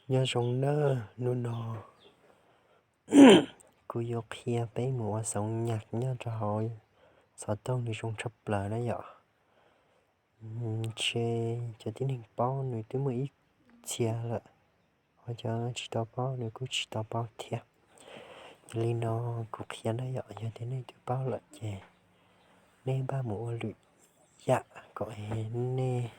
Nyob zoo nawb, hnub no kuv yuav qhia peb mus ua xoov nyas nyob rau hauv xov tooj nws zoo tshaj plaws na yom. Ntshe cov tib neeg paub nws twb muaj ib txhia lawm, ho cov tsis tau paub nws kuj tsis tau paub thiab. Yog li no kuv qhia na yom, yog tias nej twb paub lawm ces nej npaj mus ua lwm yam kom nej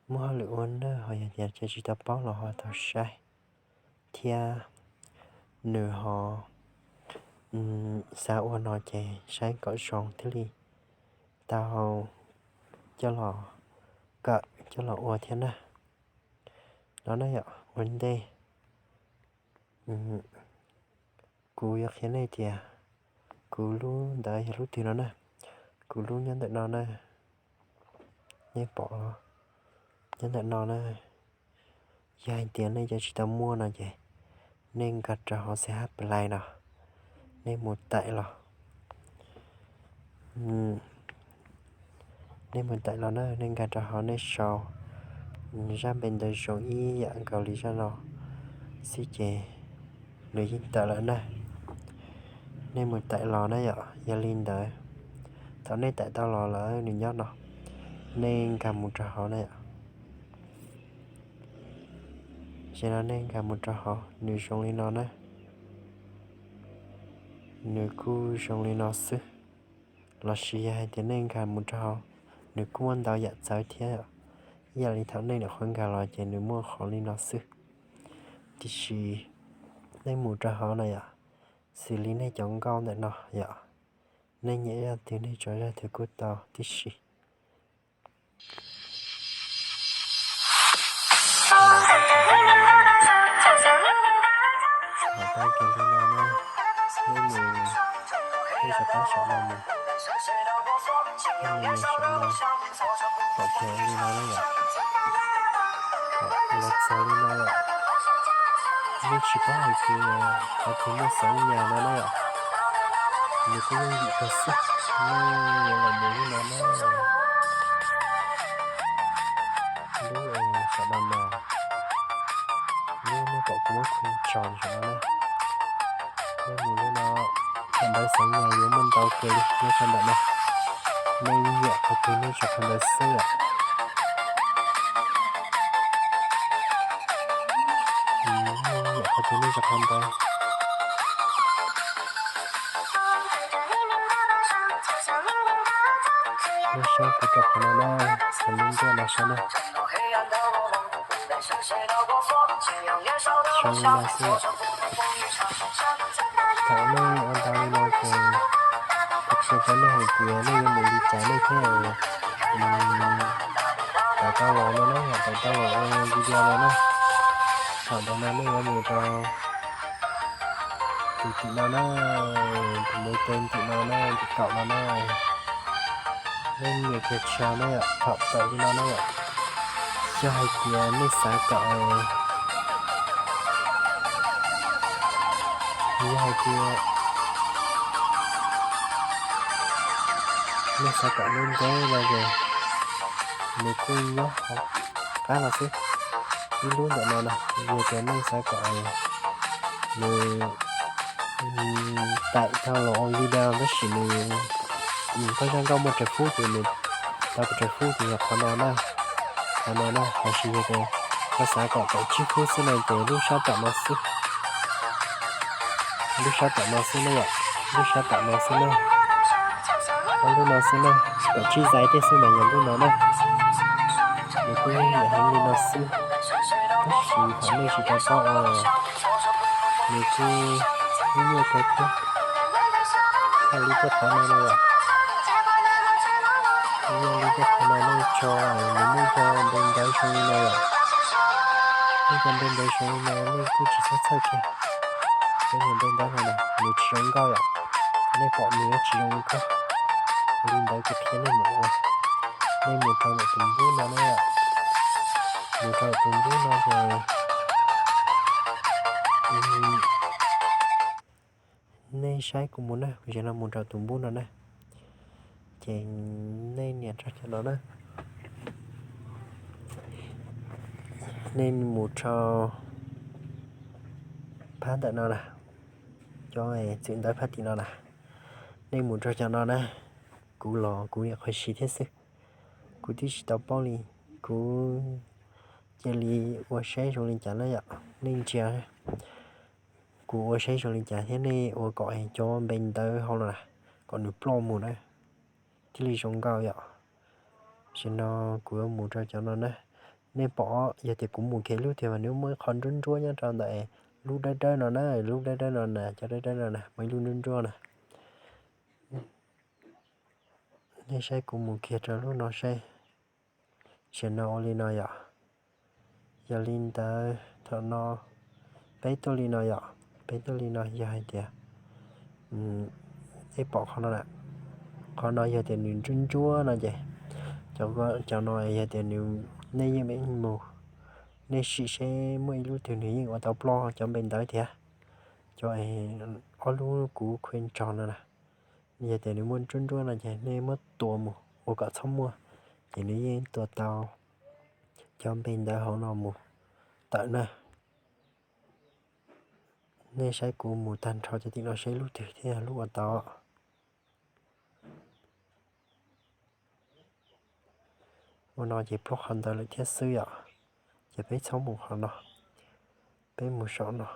muaj hauj lwm ua na, ho yog tias cov tsis tau paub los ho tau saib thiab. Nws ho xav ua no ces saib kom zoo thiaj li tau coj los kawm coj los ua thiab na. No na yom, ua ntej kuv yuav qhia nej tias kuv lub ntawd yog lub twg no na. Kuv lub nyob ntawm no na, nej pom los, nyob ntawm no na. Yog hais tias nej cov tsis tau muaj no ces nej nkag rau hauv C H Play no, nej mus taim los. Nej mus taim los na, nej nkag rau hauv nej sau zaj npe ntawd zoo ib yam nkaus li zaj no xwb ces nws yeej tawm lawm na. Nej mus taim los na yom, yog li ntawd thaum nej taim tau los lawm nws nyob no, nej nkag mus rau hauv na yom. Ces no nej nkag mus rau hauv nws zoo li no na. Nws kuj zoo li no xwb. Los sis yog hais tias nej nkag mus rau hauv, nws kuj muaj ntau yam txawv thiab. Ib yam li thaum nej nyuam qhuav nkag los ces nws muaj qhov li no xwb. Tiam sis nej mus rau hauv no yom, xws li nej cov nkauj ntawm no yom, nej nyiam zaj twg nej tso zaj twg kuj tau tib si. Thaum tau kiag li no na, nej mus, nej rov qab saum no mus, nej mus saum no, thaum kiag li no na yom. Thaum los txog li no lawm, nej tsis paub hais tias qhov twg muaj xoov nyas no na yom, nws kuj yooj yim kawg xwb. Nej yuav los mus lub no na, lub saum no no, lub nej pom kuv muab khu tso saum no na. Nej mus lub no, qhov ntawd xoov nyas yuav muaj ntau kawg li nyob rau ntawm no. Nej nyiam qhov twg nej tso qhov ntawd xwb yom. Nej nyiam qhov twg nej tso qhov ntawd. Nej saib kuv rau qhov no na, qhov lub ntiaj no saib na. Zoo li no xwb yom. Thaum nej ua ntau li no ces kuv qhia rau nej hais tias nej yuav mus li cas nej thiaj tawm tau los no na, tawm tau los ua video no na. Thaum ntawd no nej yuav mus rau tus tim no na, tus npawb tes tim no na, tus kaum no na. Nej nias kiag tshaj na yom, thaum tawm li no na yom. Yog hais tias nej xav kom, yog hais tias nej xav kom ntev ntev no ces nws kuj nyob hauv qab no xwb. Ib lub ntawm no na, yog tias nej xav kom nws taim tau los ua video tab sis nws, koj zaj nkauj muaj tsawg fub ces nws tau tsawg fub ces yog qhov no na, qhov no na. Los sis yog tias koj xav kom tawm tsib fub xwb no ces lub sab tom no xwb. Lub sab tom no xwb na yom, lub sab tom no xwb na. Ob lub no xwb na, tawm tsib zais tej xwb mas yog lub no na. Nws kuj yeej yam heev li no xwb, tab sis thaum nej tsis tau paub os, nws kuj nyuaj kawg thiab. Yog li tej qhov no na yom, yog li tej qhov no nej tso, nws muaj cov npe ntawv zoo li no yom. Muaj cov npe ntawv zoo li no nej kuj tsis txhob txhawj kiag. Cov npe ntawv no na nws tsis zoo nkauj yom, nej pom nws tsis zoo li koj. Li ntawd kuv qhia nej mus ua, nej mus rau ntawm tus npub no na yom. Mus rau tus npub no ces nej saib kuv mus na, kuv zaum no mus rau tus npub no na. Ces nej nias rau cov no na. Nej mus rau phab ntawm no na, cov txwm ntawv phab tim no na, nej mus rau cov no na. Kuv los kuv niam qhuav siv thiab xwb, kuv twb tsis tau paub li. Kuv cia li ua saib zoo li cas na yom, nej ntsia kuv ua saib zoo li cas thiab nej ua kom cov npe ntawv hauv no na, kom nws ploj mus na, thiaj li zoo nkauj yom. Tam sim no kuv yuav mus rau cov no na. Nej pom yog tias kuv mus kiag lub twg mas nws muaj ib qho ntsuab ntsuab nyob rau ntawm, lub dawb dawb no na, lub dawb dawb no na, cov dawb dawb no na, muaj ib lub ntsuab ntsuab na. Nej saib kuv mus kiag rau lub no seb. Tam sim no ua li no yom. Yog li ntawd thaum no peb tuaj li no yom, peb tuaj li no yog hais tias, nej pom qhov no na, qhov no yog tias nws ntsuab ntsuab no ces, cov no yog tias nws, nej yeej meem mus, nej sim seb muaj ib lub twg nws yeej ua tau ploj cov npe ntawv thiab. Cov ob lub kuv khuj tso no na, yog tias nws muaj ntsuab ntsuab no ces nej muab tua mus ua kom txhob muaj, ces nws yeej tua tau cov npe ntawv hauv no mus tawm na. Nej saib kuv mus tag nrho cov tim no seb lub twg thiaj yog lub ua tau. Ua no ces ploj qhov ntawd lawm thiab xwb yom. Ces peb txhob mus qhov no, peb mus saum no.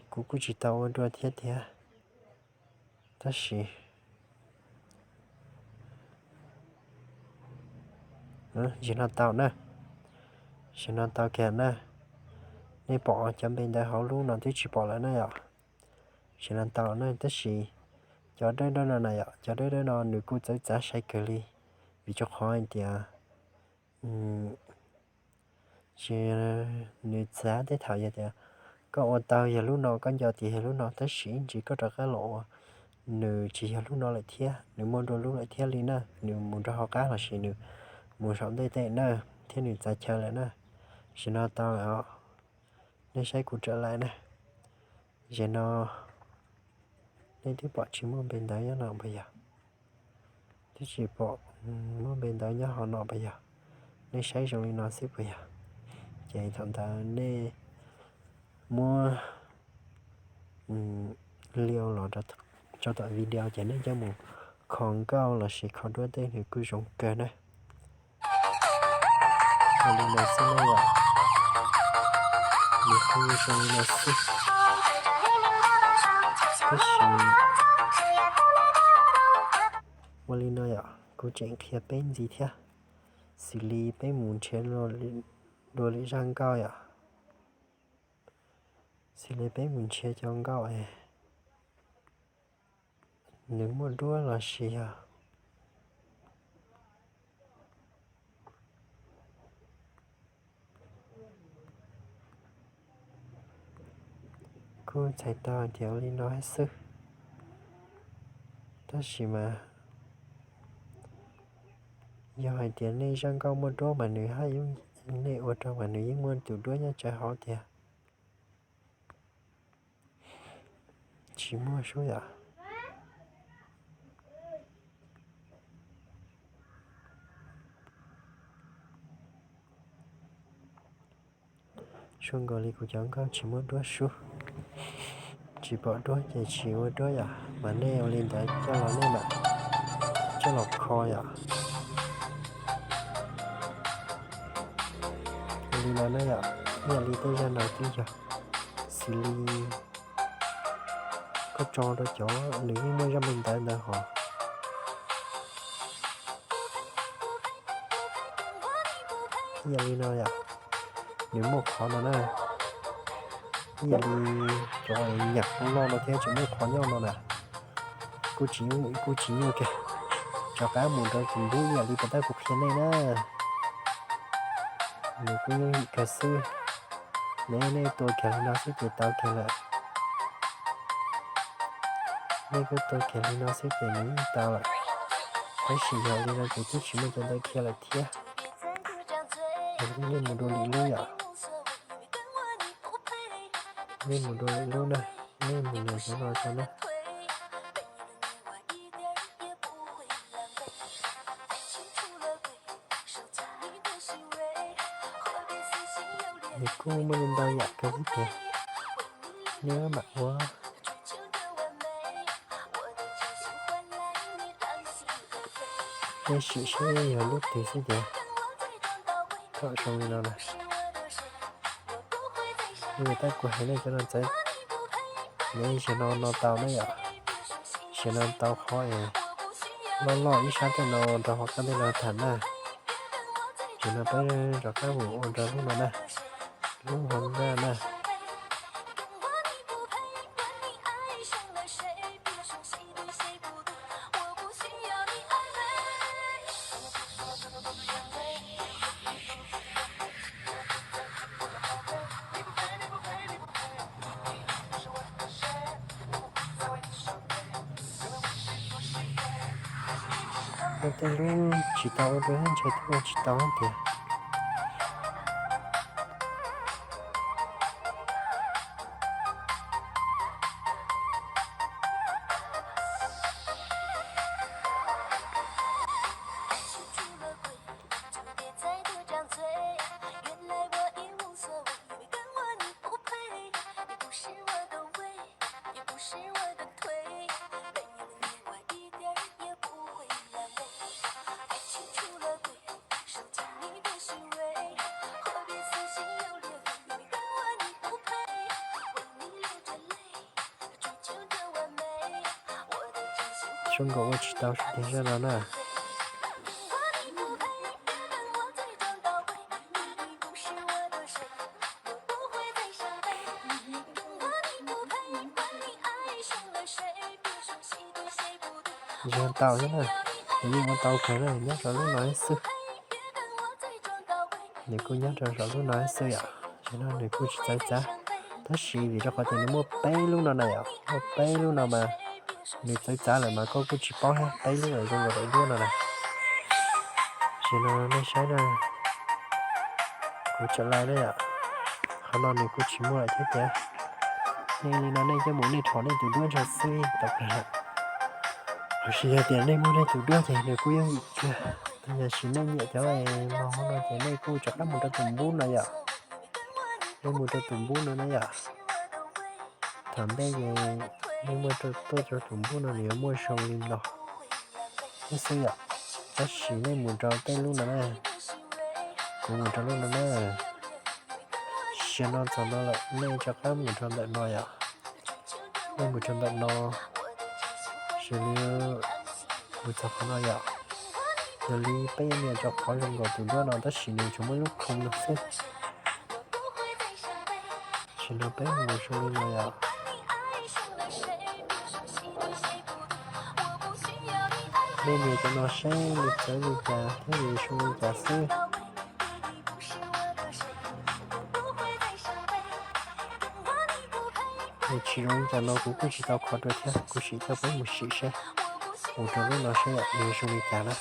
Kuv kuj tsis tau ua dua thiab tiag, tab sis zaum no tau na, zaum no tau kiag na. Nej pom cov npe ntawv hauv lub no twb tsis pom lawm na yom. Zaum no tau na, tab sis cov dawb dawb no na yom, cov dawb dawb no nws kuj txawv txav sai kawg li, vim rau qhov hais tias ces nws txav tej thaum yog tias koj ua tau yog lub no, koj nco tias yog lub no, tab sis ib ntsis koj rov qab los ua, nws tsis yog lub no lawm thiab, nws muaj dua lub lawm thiab li na, nws mus rau hauv qab lossis nws mus saum ntej tej na, thiab nws txav chaw lawm na. Zaum no tau lawm os. Nej saib kuv tawm lais na. Zaum no nej twb pom tsis muaj npe ntawv nyob no puas yog? Twb tsis pom muaj npe ntawv nyob hauv no puas yog? Nej saib zoo li no xwb puas yog? Ces thaum ntawd nej muab liu los rau tom video ces nej coj mus kho nkauj lossis kho duab tej nws kuj zoo kawg na. Ua li no xwb na yom, nws kuj zoo li no xwb. Tab sis ua li no yom, kuv tseem qhia peb ntxiv thiab, xws li peb mus nrhiav dua lwm zaj nkauj yom. Xws li peb mus nrhiav cov nkauj es nws muaj duab los sis yog, kuj txhais tau hais tias ua li no xwb. Tab sis mas yog hais tias nej zaj nkauj muaj duab mas nws haj, nej ua rau mas nws yeej muaj tus duab nyob tsawv hauv tiag. Tsis muaj sub yom. Zoo nkaus li kuv cov nkauj tsis muaj duab sub, tsis pom duab ces tsis ua duab yom, mas nej ua li ntawd coj los nej mam coj los kho yom. Ua li no na yom, ib yam li tej zaj no twb yog xws li koj tso rau cov nws yeej muaj zaj npe ntawv ntawd hos. Ib yam li no yom, nws muaj qhov no na, ib yam li cov nyam loj loj no thiab tsis muaj qhov nyob no na, kuj tsis, kuj tsis nyuaj kiag. Rov qab mus rau tus npub ib yam li puas tab kuv qhia nej na, nws kuj yooj yim kawg xwb. Nej, nej tua kiag li no xwb ces tau kiag lawm. Nej kuj tua kiag li no xwb ces nws yeej tau lawm. Tab sis yog li no ces twb tsis muaj cov ntawd kiag lawm thiab. Nej mus dua lwm lub yom. Nej mus dua lwm lub na, nej mus nias cov no rau na. Nws kuj muaj ntau yam kawg thiab tiag, nej mam ua, nej sim saib yog lub twg xwb tiag. Thaum zoo li no na, yog tab kuv hais nej cov no txawv, nej zaum no no tau na yom, zaum no tau qhov es loj loj ib sab tej no rau hauv qab tej no tham na. Zaum no peb rov qab mus ua nrog lub no na, lub hauv nrab na. Ua tej lub tsis tau ua rau ntshai thiab ua tsis tau tiag. Zoo nkaus ua tsis tau sab tiag zaj no na. Zoo tau thiab na, nws yeej ua tau kawg na, nyob rau lub no xwb. Nws kuj nyob rau saum lub no xwb yom, tam sim no nws kuj tsis txawv txav. Tab sis vim rau qhov tias nws muaj peb lub no na yom, muaj peb lub no mas nws txawv txav lawm mas koj kuj tsis paub thiab, peb lub uas zoo nkaus daim duab no na. Tam sim no nej saib na, kuv tsom lais na yom, qhov no nws kuj tsis muaj lawm thiab tiag. Nej li no nej coj mus nej rhom nej tus duab ntshav xwb tau kawg. Tiam sis yog tias nej muaj nej tus duab ces nws kuj yooj yim kawg. Yog tias nej nyiam cov mos hauv no ces nej kuj rov qab mus rau tus npub no yom. Nej mus rau tus npub no na yom. Thaum ntej ces nej muaj tuaj rau tus npub no nws yuav muaj zoo li no thiab xwb yom. Tab sis nej mus rau tej lub no na, kuv mus rau lub no na. Tam sim no txog no lawm nej rov qab mus rau ntawm no yom. Nej mus rau ntawm no, xws li mus txog qhov no yom. Yog li peb yuav nias rau qhov zoo nkaus tus duab no tab sis nws tsuas muaj lub khoo no xwb. Tam sim no peb mus zoo li no yom. Nej nias cov no seb nws txawv li cas thiab nws zoo li cas xwb. Nws tsis zoo li cas no kuv kuj tsis tau kho dua thiab, kuv sim coj peb mus sim seb, mus rau lub no seb nws zoo li cas na.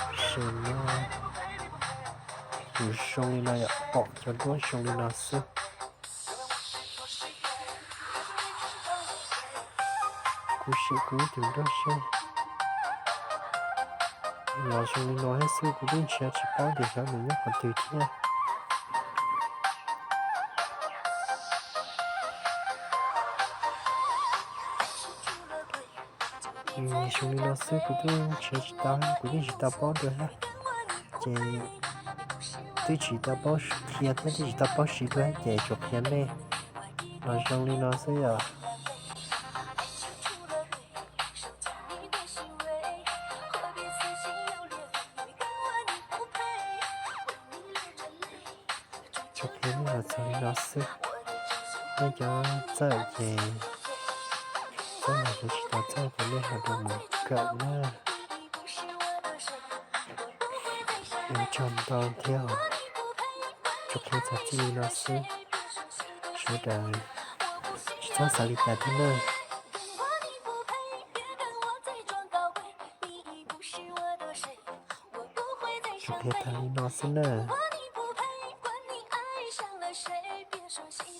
Tam sim no kuv zoo li no yom, pom cov duab zoo li no xwb. Kuv sim kuv ib tug nrog seb. Los zoo li no thiab xwb, kuv twb nrhiav tsis paub tias xyov nws nyob qhov twg thiab. Zoo li no xwb kuv twb nrhiav tsis tau, kuv twb tsis tau paub dua thiab. Ces twb tsis tau paub qhia thiab twb tsis tau paub siv dua ces tsuas qhia nej los zoo li no xwb yom. Tsuas qhia nej los txog li no xwb. Nej cov txawj ces txawj, cov tsis tau txawj ces nej ho rau mus kawm na. Ua tsaug ntau thiab, tsuas qhia txog txij li no xwb. Sawv daws tsis txhob xav li cas thiab na. Tsuas qhia tag li no xwb na.